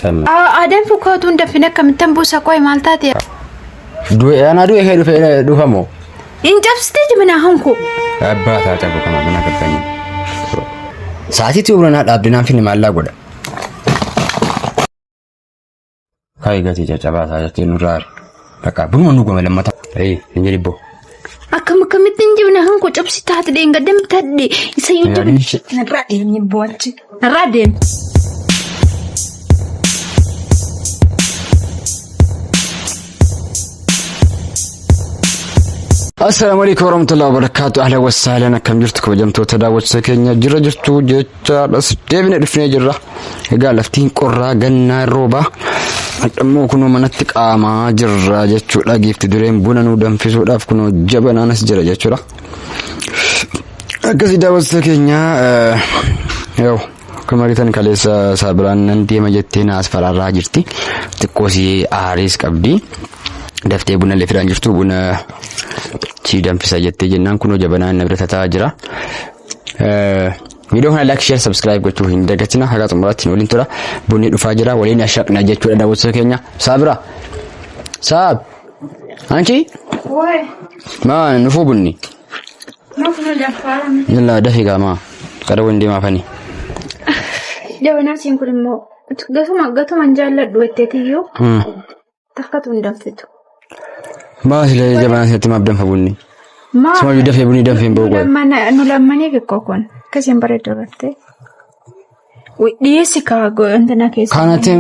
Camma. Aadaan fukkaatuun dafin akkamittan buusa qoy maal taate? Du'e anaa du'e kee dhufe dhufamoo? Hin cabsitee jibinaa hanku. Abbaa isaa cabu kana buna gabbanii. Sa'aatiitti buna dhaabdinaan finni maallaa godha. Kayi gatii caccabaa isaa jettee nurraa ari. Bakka bunuma nu gome lammata. Ee hin jedhi boo. Akkam akkamitti hin jibinaa hanku cabsi taate dheengadda bitadhe isa yoo Yaadin jibina. ishee. Narraa deemi boonchi. Narraa deemi. Assalaamu alaikum warahmatullahi wabarakatuh. Ahlan wasahlan akkam jirtu kabajamtoota daawwattoota keenya jirra jirtu jechaadhas deebine dhufnee jirra. Egaa laftiin qorraa gannaa rooba. Immoo kunoo manatti qaamaa jirra jechuudha. Giifti dureen buna nu danfisuudhaaf kunoo jabanaan as jira jechuudha. Akkasii daawwattoota keenya yoo akkuma argitan kaleessa saabiraan nan deema jettee na asfaraarraa jirti. Xiqqoosii aariis qabdi. Daftee buna illee fidaan jirtu buna sii danfisa jettee jennaan kunoo jabanaan na bira tataa jira. Viidiyoo kana like, share, subscribe gochuu hin dagatina. Haga xumuraatti nu waliin tura. Bunni dhufaa jira. Waliin ashaqna jechuudha daawwattoota keenya. Saabira. Saab. Anchi? Waay. Maa nufuu bunni? Nuuf nu danfaarame. Yallaa dafii gaamaa. Qara wani deemaa fani. Jabanaa siin kun immoo gatuma gatuma hin jaalladhu jetteetiyyuu takkatu hin danfitu. Maa sila jabanaa sitti maaf danfa bunni? Maa Suma dafee bunni danfee hin ba'u qoy. Nu lammaniif ikkoo kun akkasiin bareedu gartee. Dhiyeessi kaa intina keessa. Kanatti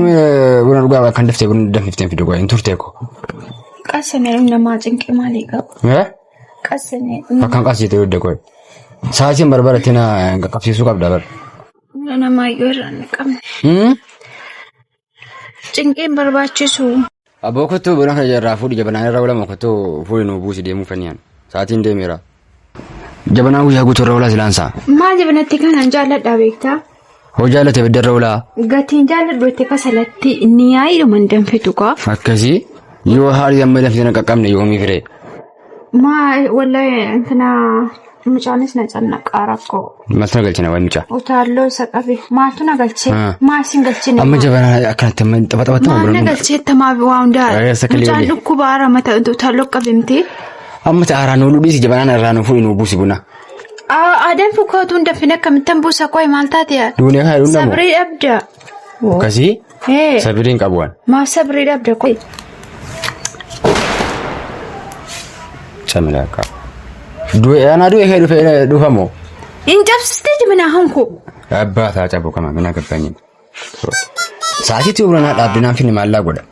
buna dhugaa kan daftee buna danfiftee fidu qoy hin turte ko. Qassane namaa cinqii maalii qabu? Eh? Qassane Akkan qasite hodde qoy. Sa'aatiin barbaadatti na qaqqabsiisuu qabda bar. namaa iyyuu irraa hin qabne. Hmm? Cinqiin barbaachisu. Abboo kottuu buna kana irraa fuudhi jabanaan irra oolama kottuu fuudhi nu buusi deemuu fanniyaan. Sa'aatiin deemeera. Jabanaa guyyaa guutuu irra oolaa silaansaa. Maal jabanatti kanaan jaalladhaa beektaa? Hoo jaalate ibidda irra oolaa. Gatiin jaalladhu itti kasalatti ni yaa'idhuma hin danfitu kaa. Akkasii yoo haadhi amma lafti na qaqqabne yoomii firee. Maa wallahi intina mucaanis na cannaqaa rakkoo. Maaltu na galchina waa'ee mucaa? Utaalloo isa qabe maaltu na galchee Ah. maal sin galchine Amma jabanaa akkanatti amma tapha taphatta maal na galchee tamaa waa hundaa Ragaa sakalee mucaan olii. dhukkuba haara mata utaalloo qabimte. Amma ta'aaraa nu dhiisi jabanaan irraa nu fuudhi nu buusi buna. Aadaan fukkaatuun dafin akkamittan buusa qoy maal taate yaa? Duunee haa jedhuun namu. Sabrii dhabda. Akkasii Ee sabiriin qabu waan. maaf sabrii dhabda qoy. Camila akka. Du'e anaa du'e kee dhufe dhufamoo. Hin cabsistee jibinaa hanku. Abbaa isaa cabu kama mina gabbanyi. Sa'aatiitti buna dhaabdinaan finni maallaa godha.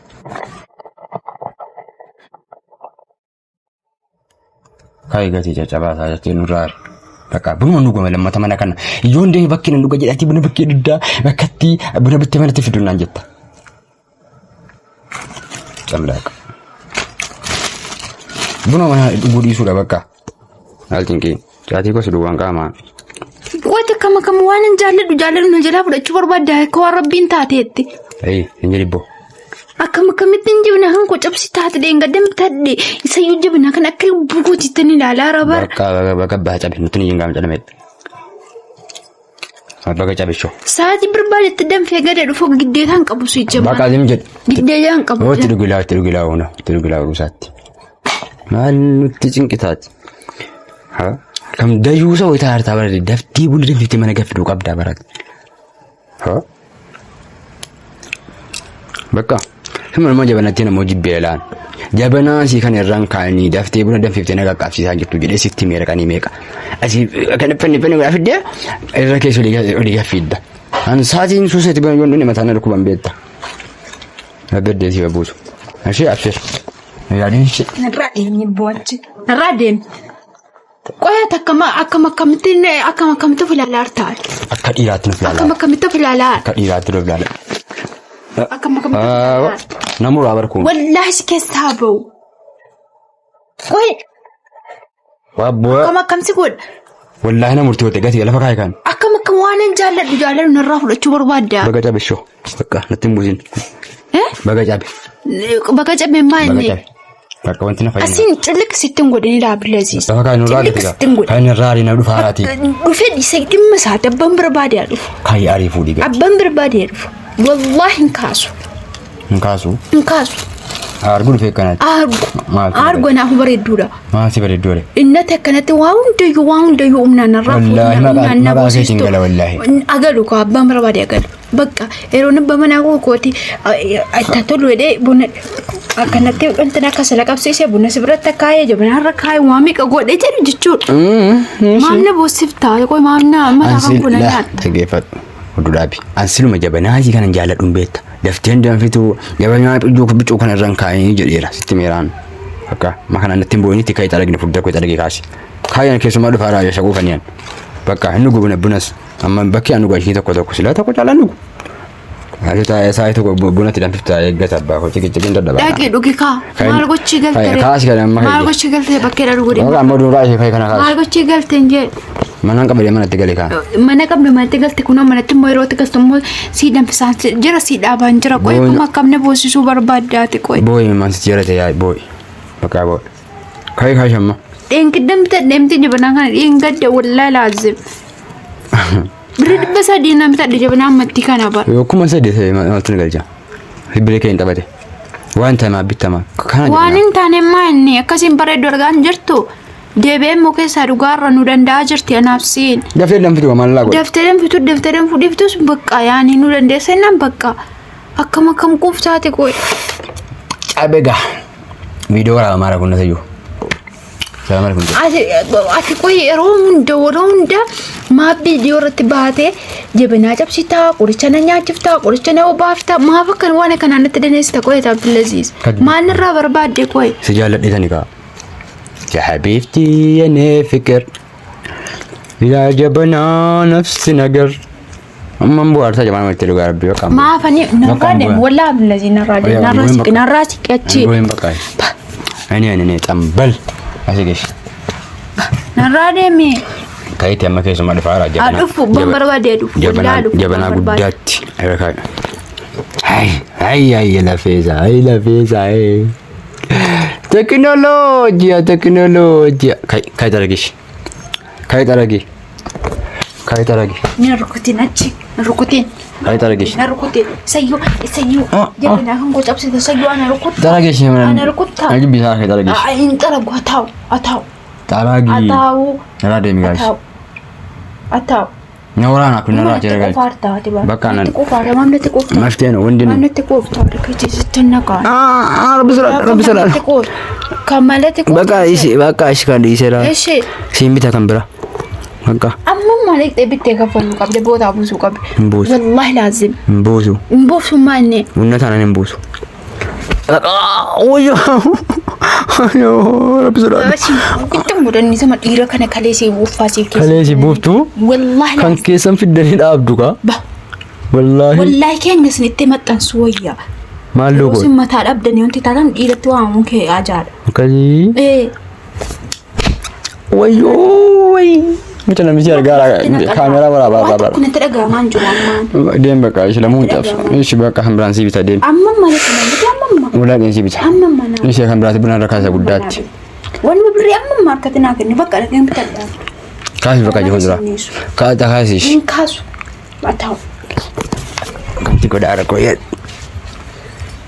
Kayi gatii caccabaa isaa jettee nurraa ari. Bakka bunuma nu gome lammata mana kana. Ijoon deemee bakkee nan dhuga jedhaatii buna bakkee duddaa bakkatti buna bittee manatti fidu naan jetta. Camlaaqa. Buna mana dhuguu dhiisuudha bakka. Maal cinqii? Caatii gosa duwwaan qaamaa. Wati akkam akkam waan hin jaalladhu jaalladhu na jalaa fudhachuu barbaadda akka waan rabbiin taateetti. Ee hin jedhi boo. Akkam akkamitti hin jibina kan koo cabsi taate dheengadda bitadhe isayyuu jibina kan akka lubbuu kootiitti ni ilaalaa rabar. Bakka bakka baha cabe nutti ni jingaam jedhameedha. Baga cabe shoo. Sa'aatii barbaadetti danfee gada dhufu giddeetaan qabu si jabaa. Bakka azim jedhu. Giddeetaan qabu. Itti dhugilaa itti dhugilaa oona itti dhugilaa ooluusaatti. Maal nutti cinqitaati? Haa? Kam dayuusa wayitaa hartaa bara daftii buna danfiftee mana gaffiduu qabdaa baratti. Haa? Bakka hima nama jabanatti namoo jibbee laan. Jabanaa sii kan irraan kaa'anii daftee buna danfiftee na qaqqabsiisaa jirtu jedhee sitti meeqanii meeqa. Asii kan fanni fanni godhaa fiddee irra keessa olii gaffiidda. An saatiin suuseeti buna yoon dhunne mataan na dhukkuban beekta. Abbaddee si babuusu. Ishee abshir. Yaadin ishee. Narraa deemi boonchi. Narraa deemi. Qoya akkam akkam akkamitti akkam akkamitti of ilaalaa jirta? Akka dhiiraatti nuuf Akkam ilaalaa. akkamitti of ilaalaa? Akka dhiiraatti nuuf ilaalaa. Akkam akkamitti of ilaalaa? Namuraa barkuun. Wallaahi si keessaa ba'u. Qoy Waa bu'aa. akkam akkam si godha? Wallaahi na murtii hote gatii lafa kaa'e kan. Akkam akkam waan hin jaalladhu jaalladhu narraa fudhachuu barbaadda. Baga cabe shoo. Bakka natti hin buusin. Eh? Baga cabe. Baga cabe maa Baga inni? cabe. Bakka wanti na fayyadu. Asiin cillik sitti hin godhin ilaa Abdulaziz. Lafa kaa'e nurraa Cillik gati sitti hin godhin. Kan irraa arii na dhufa haaraati. Dhufee dhiisee dhimma isaa abbaan barbaade haa dhufu. Kaayee arii fuudhii gati. Abbaan barbaade haa dhufu. Wallaahi hin kaasu. Hin kaasu. Hin kaasu. Arguu dhufee akkanatti. Argu. Maaltu Argu anaaf bareedduudha. Maal si bareedduu ole? Innati akkanatti waa hundayyuu waa hundayyuu humnaan narraa Wallaahi fuudhu, humnaan na maqaa keetiin boosistu. gala wallaahi. Agalu koo abbaan barbaade agalu. Bakka yeroo nabba manaa koo kooti itti tolu jedhee buna akkanatti wanti akka sila qabsiisee buna si biratti kaayee jabana har'a kaayee waa meeqa godhee jedhu jechuudha. Maal na boosiftaa? Qoy maal na mataa kan kun nyaata? Dhaggeeffadhu. Oduu dhaabi. Ansiluma jabanaa asii kanan jaalladhu hin beekta. Dafteen danfitu jabanaa bicuu bicuu kana irra hin kaa'in jedheera sitti meeraan. Bakka makana natti hin boo'initti ka'ee xalagni furdaa koo xalagee kaasi. Kaayyan keessumaa dhufaa raayyaa shaquufaniyan. Bakka hin dhugu buna bunas. Amma bakki an dhugan ishii tokko tokko silaa tokko caalaa dhugu. Ati taa'ee saayii tokko bunatti danfiftaa eeggata abbaa koo ciqiciqiin dadhabaa. Dhaqee dhugi kaa. Maal gochii galtee? Kaasi kana amma Maal gochii galtee bakkeedha dhuguu deema? Amma duraa ishee kana Maal kaasi. gochii galtee hin jedhe? Manaan qabadee manatti gale kaa. Mana qabdu manatti galte kunoo manatti immoo yeroo itti galtu immoo sii danfisaan jira sii dhaabaan jira qoy Booyi- akkuma akkamne boosisuu barbaaddaati qoy. Booyi mansi jira ta'e yaa'e booyi. Bakka booyi. Kayi kayi shamma. Dheengiddam bitadhe miti jabanaa kana dheengadda wallaahi laazim. Birri 300 na bitadhe jabanaa ammatti kana bara. Yoo 3000 ta'e maaltu ni galcha? Bilbila kee hin taphate. Waan tamaa bittamaa. Kana Waan jabanaa. hin taane maa inni akkasiin bareeddu argaa hin jirtu. Deebi'ee immoo keessaa dhugaarra nu danda'aa jirti anaaf siin. Dafee danfitu maal laa godhe. Daftee danfitu daftee danfuu dhiiftus bakka yaani nu dandeessa jennaan bakka akkam akkam quuftaate qoy. Cabe gaa. Viidiyoo waraabaa maara kun na tayyuu. Salaam alaikum. Ati ati qoy yeroo hunda maaf viidiyoo irratti baatee jabanaa cabsitaa qoricha na nyaachiftaa qoricha na obaaftaa maaf akkan waan akkanaa natti daneessita qoy Abdulaziz. Kan- Maal irraa barbaadde qoy? Si jaalladheetani kaa. Ya حبيبتي የኔ ፍቅር ያ ጀበና ነፍስ ነገር Amman bu'aarsaa jabanaa walitti dhugaa rabbii bakka. Maafani narraa Bakka deemu bu'aa. wallaahi Abdulaziz narraa deemu narraa siqi narraa siqi achi Bu'een bakka. Ani ani ani xambal asii geessi. narraa deemi. Kayitti amma keessumaa dhufaa jira Haa jabanaa. dhufu ban barbaadee dhufu Jabanaa wallaahi dhufu jabanaa ban barbaade. guddaatti. Irra kaa'i. Hay hay hay lafeesa hay lafeesa hay. Teknooloojiya teknooloojiya. Kayi kayi xaragish. Kayi xaragi. Kayi xaragi. Ni rukutin achi ni rukutin. Kayi xaragish. Na rukutin sayyoo sayyoo Ah, ah. jabanaa kan koo cabsite sayyoo ana rukutta. Xaragish. Ana rukutta. Ani bisaa kayi xaragish. Hin xaragu haa taa'u haa taa'u Xaragi. haa taa'u Narraa deemi haa gaayis. taa'u haa taa'u. Na waraana kun narraa jira gaayis. Qofaartaa ati bara. Bakka Natti nan- qofaarra maam natti qoofta. Maftee no wanti Maam nu. natti qoofta riqichisitti naqaa. Ah, rabbi sala rabbi sala. Natti qoofta. Kan malatti qoofta. Bakka isi bakka isi kan dhiiseera. Ishee Siin bita kan bira. Bakka amma malee bittee kaffaluu qabde bootaa buusuu qabde. hin buusu. Wallaahi laazim. Hin buusu. Hin buusu maanne. Humna taanaan hin buusu. Wayyoo. Rabbi sodaadhu. Itti mudanni sama dhiira kana kalee si buuffaa siif keessa. Kalee si buuftuu Wallaahi kan laazim. keessan fiddanii dhaabdu kaa. Ba. Wallaahi. Wallaahi keenya isinitti maxxansu wayyaa. Maalloo Yeroo godhe. isin mataa dhabdanii wanti taatan dhiiratti waamamuun kee ajaadha. Akkasii. Ee. Wayyoo wayii. Mucha namichi argaa kaameraa waraabaa Waan waraabaa. tokko natti dhaga'amaa hin jiru ammaan. Deem bakka ishee lamuu hin cabsu. Ishee bakka kan biraan sii bita deem. Amma malee kana miti amma amma. Ulaa qeensi bita. Amma mana. Ishee kan biraati buna irra kaasa guddaatti. Wanuma birrii amma amma harkatti naa kenni bakka dhaqeen bitadha. Kaasi bakka jiru jira. Kaata kaasi. Hin kaasu. Haa ta'u. Kamti godhaa rakkoo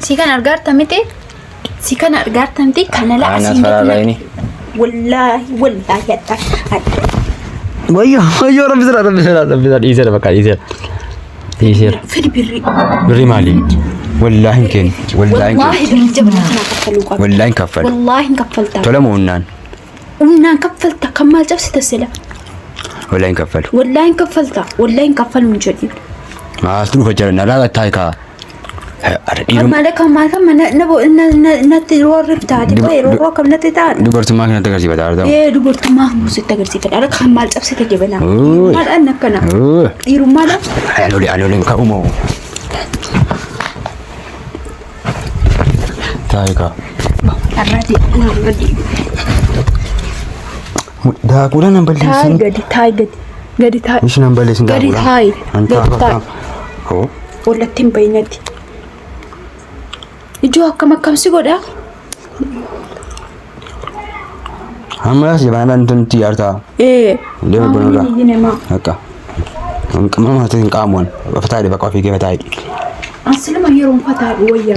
Si kan argaarta miti. Si kan argaarta miti kana la Anas asiin faraarraayini. Wallaahi wallaahi adda adda. Wayyoo wayyoo rabbi sira rabbi sira rabbi sira dhiiseera bakka dhiiseera. Dhiiseera. Fidi birrii. Birrii maali? Wallaahi hin kennu. Wallaahi hin kennu. Wallaahi birrii jabanaa kana kaffaluu qabda. Wallaahi hin kaffalu. Wallaahi hin kaffalta. Tola mo'unnaan. Humnaan kaffalta kan maal cabsita sila. Wallaahi hin kaffalu. Wallaahi hin kaffalta. Wallaahi hin kaffalu hin jedhin. Maaltu dhufa jira na laala taayikaa. Kan maal kan maal kan na natti roorriftaati qoy roorroo akkam natti taate. Dubartummaa kanatti agarsiifata argamu. Ee dubartummaa sitti agarsiifadha. Ara kan maal cabsite jabanaa. Ooy. Maadhaan akkana. Dhiirummaadhaan. Anolee anolee hin ka'u moo. Taayikaa. Arraati narra Daakuudhaan nan Taayi balleessin. gadi taayi gadi gadi taayi. Ishi nan balleessin Gadi daakuudhaan. taayi. An Gadi taayi. Hoo. Wallatti hin bahinati. Ijoo akkam akkam si godha? Ammas jabanaa nuti yaartaa. Ee. Deema bunarraa. Maamni maa. Akka. Qamama hin qaamuun. Fataayidha bakka ofii kee fataayidha. An siluma yeroon fataadhu wayyaa.